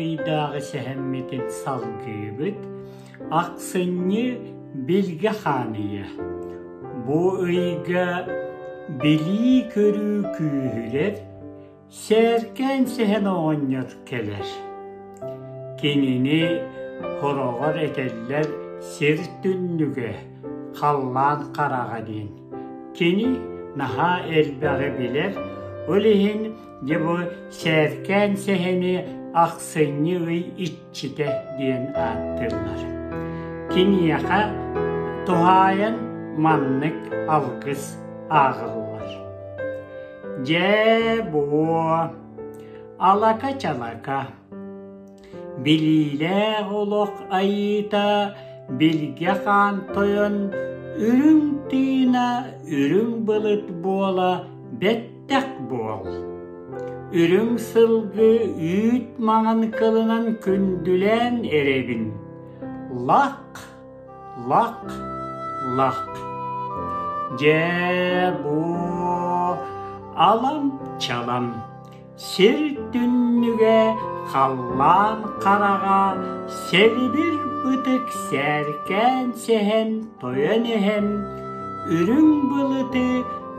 ыйдааҕы сэһэммитин салгыыбыт. Ахсынньы Билгэ хаан ыйа. Бу ыйга билии-көрүү күүһүрэр, Сээркээн Сэһэн оҕонньор кэлэр. Кинини хороҕор этэллэр сир түннүгэ, халлаан хараҕа диэн. Кини наһаа элбэҕи билэр, ол иһин дьэ бу Сээркээн Сэһэни ахсынньы ый иччитэ диэн ааттыыллар. Киниэхэ туһаайан маннык алгыс ааҕыллар. Дьээ-буо, алака-чалака, билиилээх олох айыыта Билгэ хаан тойон үрүҥ тыына үрүҥ былыт буола бэттэх буол. Үрүҥ сылгы үүт маҥан кылынан күндүлээн эрэбин. Лах Лах, лах. Дьээ, буо, алам-чалам, сир түннүгэ, халлаан хараҕа, сэлибир бытык сээркээн сэһэн тойон эһэм, үрүҥ былыты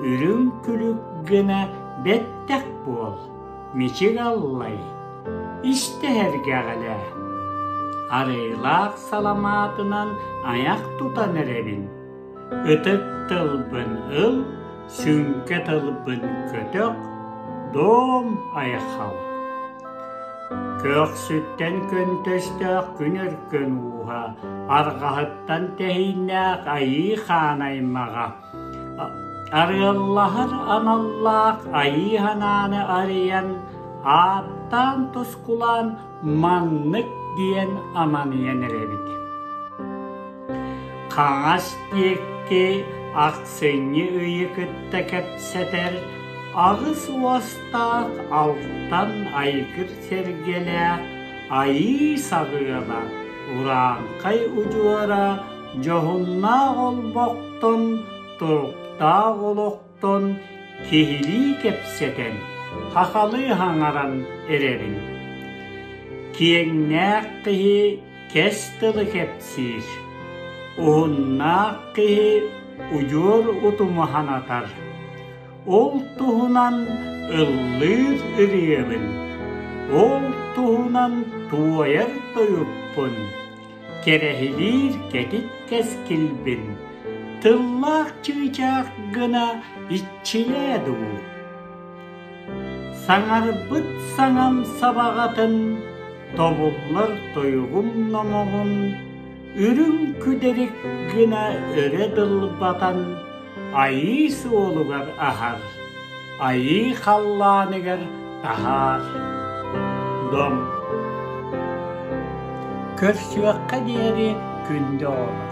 үрүҥ күлүк гына бэттэх буол. Мичик аллай, истэ эһэргэҕэлээ, арыылаах саламаатынан айах тутан эрэбин, ытык тылбын ыл, сүҥкэ тылбын көтөх, дом айхал. Көхсүттэн көнтөстөөх күн өркөн ууһа, арҕаһыттан тэһииннээх айыы хаан аймаҕа, Арыаллаһар аналлаах айыы санааны арыйан, ааттаан тускулаан маннык диэн аманыйан эрэбит. Хаҥас диэки ахсынньы ыйы кытта кэпсэтэр аҕыс уостаах алтан айгыр сэргэлээх айыы саҕыала урааҥхай удьуора Дьоһуннаах олбохтон, туруктаах олохтон киһилии кэпсэтэн, хахалыы хаҥаран эрэбин. Киэҥнээх киһи кэс тылы кэпсиир, уһуннаах киһи удьуор утуму санатар. Ол туһунан ыллыыр ырыабын, ол туһунан туойар тойукпун Кэрэһилиир кэтит кэскилбин, тыллаах чыычаах гына иччилээ дуу. Саҥарбыт саҥам сабаҕатын, тобуллар тойугум номоҕун, үрүҥ күдэрик гына өрө дылбатан, айыы суолугар аһар, айыы халлааныгар таһаар. Дом. Көрсүөххэ диэри күндү оҕолор.